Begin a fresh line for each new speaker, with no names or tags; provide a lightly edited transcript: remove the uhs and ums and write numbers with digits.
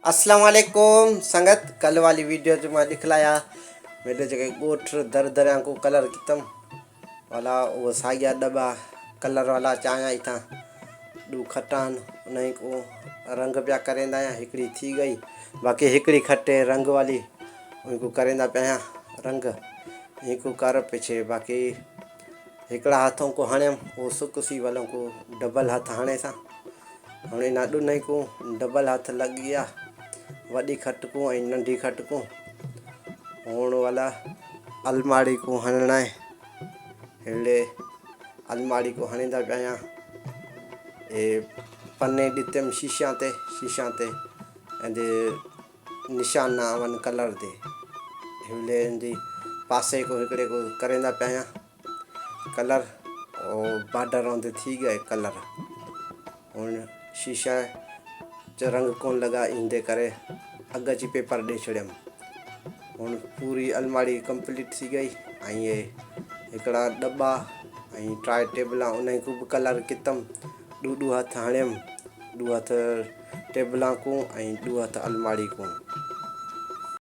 اسلام عليڪم سنگت ڪل والي ويڊيو جو مان ڏکلايا ميڏي جيڪي ڳوٺ در دريان کو ڪلر کتم والا اهو ساڳيا ڏٻا ڪلر والا چاهيان اتان ڏو کٽان انهي کو رنگ پيا ڪريندا آهيان هڪڙي ٿي گئي باقي هڪڙي کٽ رنگ والي ان کو ڪريندا پيا آهيان رنگ هي کو ڪر پڇي باقي هڪڙا هٿون کو هڻيم اهو سڪ سي ولون کو ڊبل هٿ هڻي سان هن انهن ڏنهي ڪون ڊبل هٿ لڳ ڳيا، وڏي کٽ ڪون ۽ ننڍي کٽ ڪون. هون والا الماڙي ڪون هڻڻائي هيڙي الماڙي ڪون هڻيندا پيا آهيان. اي پني ڏتيم شيشان تي، شيشان تي ايندي نشان نه آون ڪلر the. هيڙي ايندي پاسي ڪون هڪڙي ڪون ڪريندا پيا آهيان. ڪلر او بارڊر رهندي ٿي گئي ڪلر هن شيشا جو رنگ ڪون لڳا ايندي ڪري اڳ اچي پيپر ڏي ڇڙيم هن پوري الماڙي ڪمپليٽ ٿي گئي ۽ اهي هڪڙا ڏٻا ۽ ٽرائي ٽيبلا انهي کو به ڪلر ڪتم ڏو ڏو هٿ هڻيم ڏو هٿ ٽيبلا کو ۽ ڏو هٿ الماڙي کو.